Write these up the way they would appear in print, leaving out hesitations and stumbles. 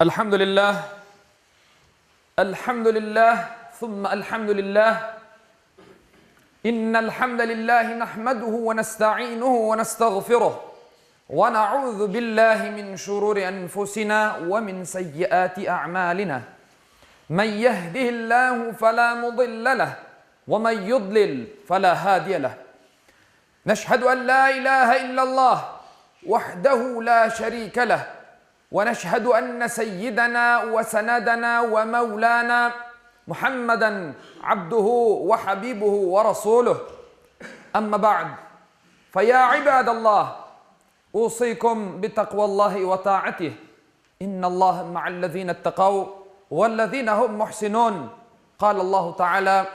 الحمد لله الحمد لله ثم الحمد لله إن الحمد لله نحمده ونستعينه ونستغفره ونعوذ بالله من شرور أنفسنا ومن سيئات أعمالنا من يهده الله فلا مضل له ومن يضلل فلا هادي له نشهد أن لا إله إلا الله وحده لا شريك له ونشهد أن سيدنا وسندنا ومولانا محمدا عبده وحبيبه ورسوله أما بعد فيا عباد الله أوصيكم بتقوى الله وطاعته إن الله مع الذين اتقوا والذين هم محسنون قال الله تعالى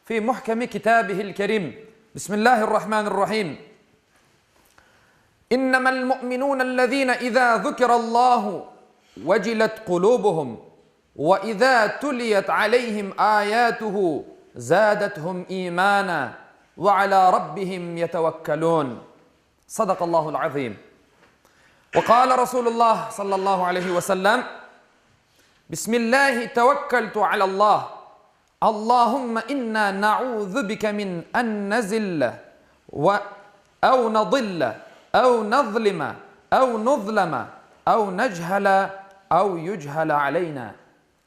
في محكم كتابه الكريم بسم الله الرحمن الرحيم إنما المؤمنون الذين إذا ذكر الله وجلت قلوبهم وإذا تليت عليهم آياته زادتهم إيمانا وعلى ربهم يتوكلون صدق الله العظيم وقال رسول الله صلى الله عليه وسلم بسم الله توكلت على الله اللهم إنا نعوذ بك من أن نزل و أو نضل أو نظلم أو نظلم أو نجهل أو يجهل علينا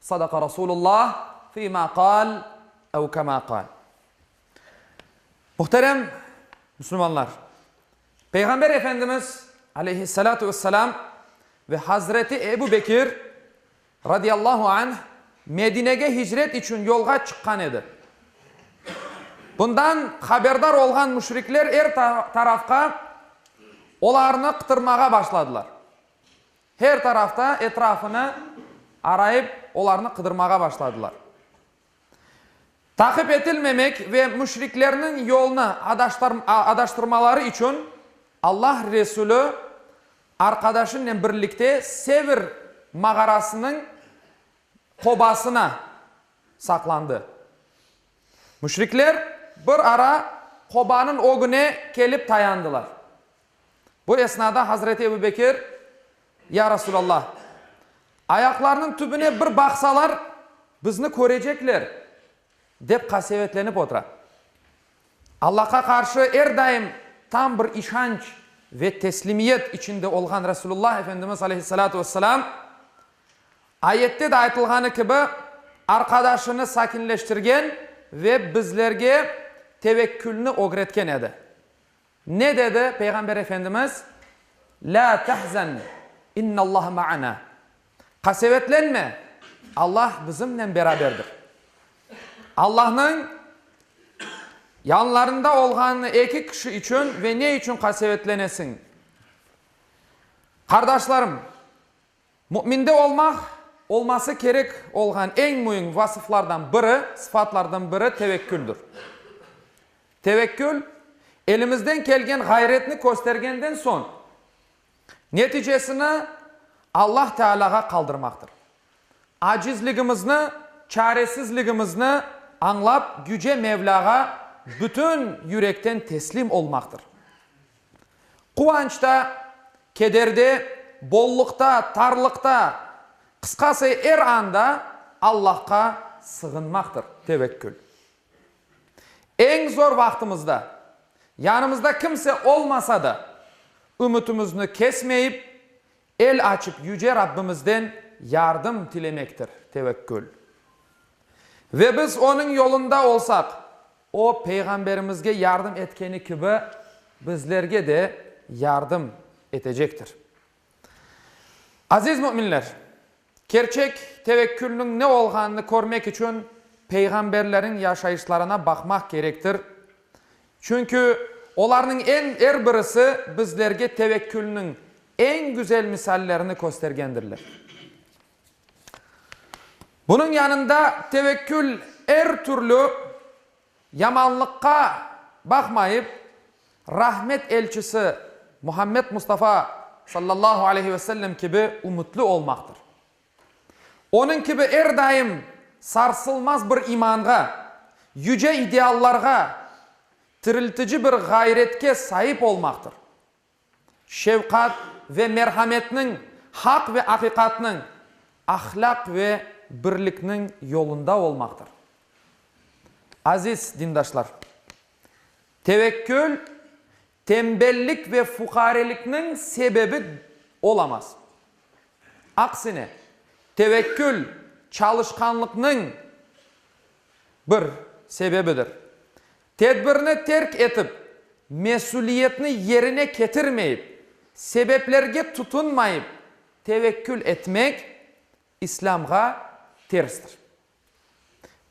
صدق رسول الله فيما قال أو كما قال Muhterem Müslümanlar! Peyğamber Efendimiz, aleyhissalâtu vesselâm, ve Hazreti Ebu Bekir, radiyallahu anh, Medinege hicret içün yolğa çıqqan edi. Bundan haberdar olğan müşrikler er tarafqa olarnı qıtırmağa başladılar. Her tarafta etrafını arayıp olarnı qıdırmağa başladılar. Taqip etilmemek ve müşriklerniñ yolnı adaştırmaları içün Allah Resulü arqadaşınen birlikte Sevr mağarasınıñ qobasına saqlandı. Müşrikler bir ara qobanıñ ögüne kelip tayandılar. Bu esnada Hazreti Ebu Bekir, Ya Resulallah, ayaqlarınıñ tübüne bir baqsalar, bizni körecekler, dep qasevetlenip otura. Allahqa qarşı er daim tam bir işanç ve teslimiyet içinde olğan Resulullah Efendimiz aleyhissalâtu vesselâm, ayette de aytılğanı kibi, arqadaşını sakinleştirgen ve bizlerge tevekkülni ögretken edi. Ne dedi Peyğamber Efendimiz? Lâ tahzen, innallaha ma'ana. Qasevetlenme, Allah bizimnen beraberdir. Allahnıñ yanlarında olğanı eki kişi içün ve ne içün qasevetlenesiñ? Qardaşlarım, Mü'minde olmaq, olması kerek olğan eñ müim vasıflardan biri, sıfatlardan biri tevekküldir. Tevekkül, elimizden kelgen ğayretni köstergenden soñ, neticesini Allah Tealâğa qaldırmaqtır. Acizligimizni, çaresizligimizni añlap Yüce Mevlâğa bütün yürekten teslim olmaqtır. Quvançta, kederde, bolluqta, tarlıqta, qısqası er anda Allahqa sığınmaqtır tevekkül. Eñ zor vaqtımızda, yanımızda kimse olmasa da, ümütimizni kesmeyip, el açıp Yüce Rabbimizden yardım tilemektir tevekkül. Ve biz Onıñ yolunda olsaq, O, Peyğamberimizge yardım etkeni kibi, bizlerge de yardım etecektir. Aziz müminler! Kerçek tevekkülniñ ne olğanını körmek içün peyğamberlerniñ yaşayışlarına baqmaq kerektir. Çünki olarnıñ eñ er birisi bizlerge tevekkülniñ eñ güzel misallerini köstergendirler. Bunıñ yanında tevekkül er türlü yamanlıqqa baqmayıp, rahmet elçisi Muhammed Mustafa sallallahu aleyhi ve sellem kibi ümütli olmaqtır. Onıñ kibi er daim sarsılmaz bir imanğa, yüce ideallarğa, tiriltici bir ğayretke saip olmaqtır. Şefqat ve merhametniñ, haq ve aqiqatnıñ. ahlâq ve birlikniñ yolunda olmaqtır. Aziz dindaşlar! Tevekkül, tenbellik ve fuqarelikniñ sebebi olamaz. Aksine, tevekkül, çalışqanlıqnıñ bir sebebidir. Tedbirni terk etip, mesüliyetni yerine ketirmeyip, sebeplerge tutunmayıp tevekkül etmek, İslâmğa terstir.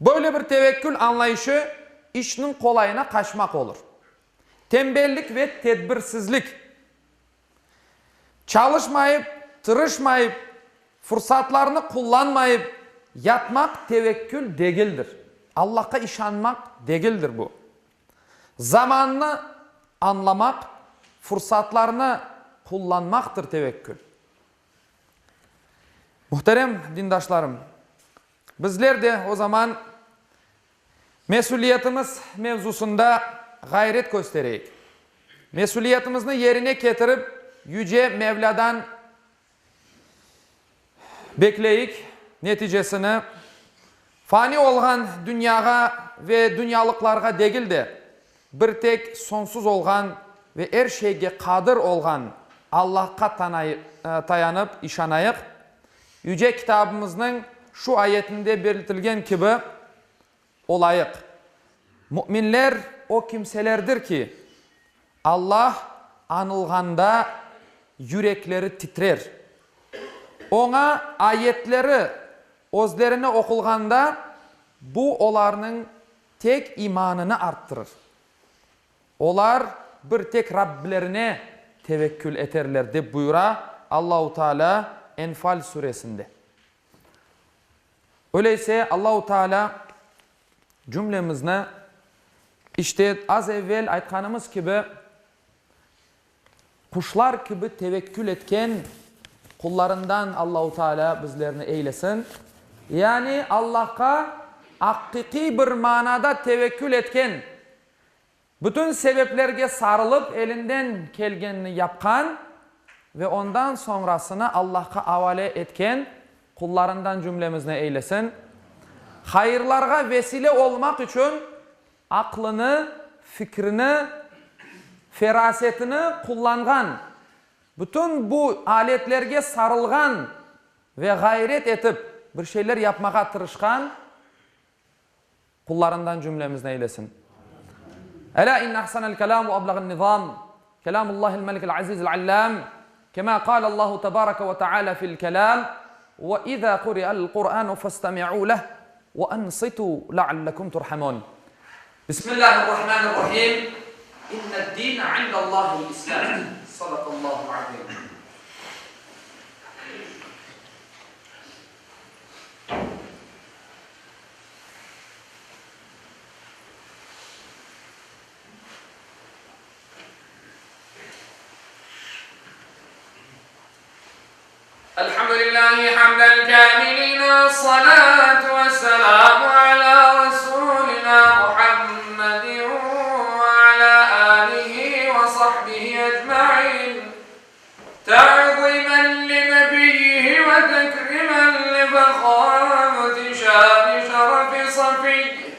Böyle bir tevekkül añlayışı işniñ qolayına qaçmaq olur. Tenbellik ve tedbirsizlik. Çalışmayıp, tırışmayıp, fursatlarnı qullanmayıp yatmaq tevekkül degildir. Allahqa işanmaq degildir bu. Zamannı añlamaq, fursatlarnı qullanmaqtır tevekkül. Muhterem dindaşlarım, bizler de o zaman mesüliyetimiz mevzusında ğayret köstereyik. Mesüliyetimizni yerine ketirip, Yüce Mevlâdan bekleyik neticesini, fani olğan dünyağa ve dünyalıqlarğa degil de, bir tek soñsuz olğan ve er şeyge qadir olğan Allahqa tayanıp işanayıq. Yüce Kitabımıznıñ şu ayetinde belirtilgen kibi olayıq, Müminler o kimselerdir ki, Allah añılğanda yürekleri titrer. Oña ayetleri özlerine oqulğanda, bu olarnıñ tek imanını arttırır. Olar bir tek Rabbilerine tevekkül eterler, dep buyura Allahu Teala Enfal suresinde. Öyleyse Allahu Teala cümlemizni, işte az evvel aytqanımız kibi, Quşlar kibi tevekkül etken qullarından Allahu Teala bizlerni eylesin. Yani Allahqa aqiqiy bir manada tevekkül etken, bütün sebeplerge sarılıp elinden kelgenini yapqan ve ondan soñrasını Allahqa avale etken qullarından cümlemizni eylesin. Hayırlarğa vesile olmaq içün Aqlını, fikrini, ferasetini qullanğan, bütün bu aletlerge sarılğan ve ğayret etip bir şeyler yapmağa tırışqan qullarından cümlemizni eylesin. Elâ inne ahsenel kelâm ve ablağın nizâm, kelâmullâhil melikil azîzil allâm, kemâ kâlellâhu tebâreke ve teâlâ fil kelâm, Ve izâ kuri'al Qur'ânu festemi'û leh ve ansitû leallekum turhamun. Bismillâhirrahmânirrahîm. İnned-dîne indellâhil İslâm. Sadakallâhul azîm. Elhamdülillahi hamden kâmilîn Salâtu ve selâmu alâ Resûlinâ Muhammedin ve alâ âlihi ve sahbihi ecmaîn Te'zîmen li nebiyyihi ve tekrîmen li fehâmeti şâni şerefi safiyyi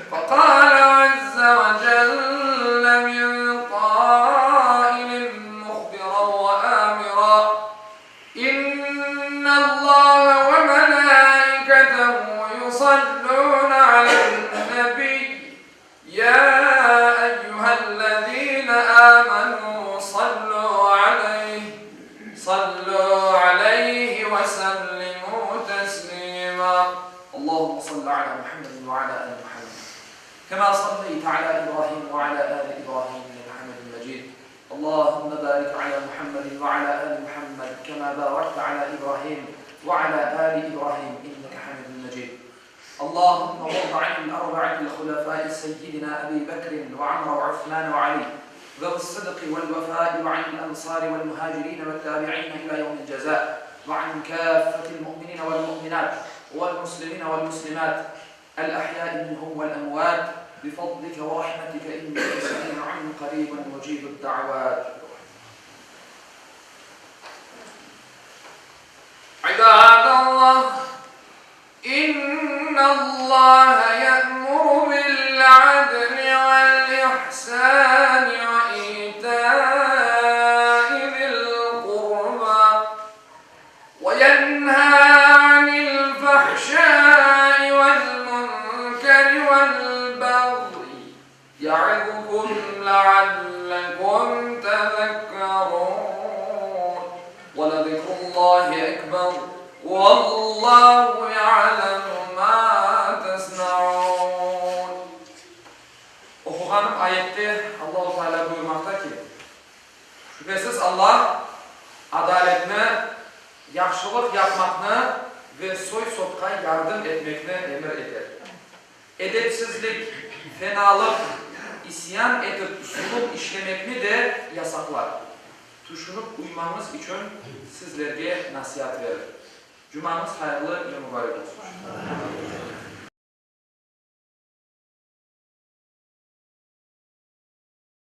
Fekâle azze ve celle min qâilin muhbiran ve âmiran İnnallâhe ve melâiketehu yusallûne alen-nebiy, yâ eyyühellezîne âmenû sallû aleyh, sallû aleyhi ve sellimû teslîmâ. Allahümme salli alâ Muhammedin ve alâ âli Muhammed, kemâ salleyte alâ İbrahîm ve alâ âli İbrahîm inneke hamîdun mecîd. Allahümme barik alâ Muhammedin ve alâ âli Muhammed, kemâ bârekte alâ İbrahîm ve alâ âli İbrahîm inneke hamîdun mecîd. Allahümme varda anil arba'atil hulefâi seyyidinâ Ebî Bekrin ve Amr ve Usmân ve Alî zevi's-sıdqi vel-vefâi ve anil ensâri vel-muhâcirîne ve't-tâbi'îne ilâ yevmil cezâ ve an kâffetil mu'minîne vel-mu'minât vel-muslimîne vel-muslimât el-ahyâi minhum vel-emvât bifadlike ve rahmetike inneke semî'un qarîbun mucîbud-da'vât. İbâdallah! Allaha ya'muru bil-'adli vel-ihsani ve ita'i zil-qurba ve yenha 'anil-fahşa'i vel-munkeri vel-bagyi ya'izukum la'allakum tezekkerun. Ve lezikrullahi ekber, vallahu ya'lemu ma tesna'un. Oquğanım ayette Allahu Teala buyurmaqta ki, Şübhesiz Allah adaletni, yahşılıq yapmaqnı ve soy-sopqa yardım etmekni emir eter. Edepsizlik, fenalıq, isyan etip zulum işlemekni de yasaqlar. Tüşünip uymañız içün sizlerge nasiat verir. Cumañız hayırlı ve mubarek olsun.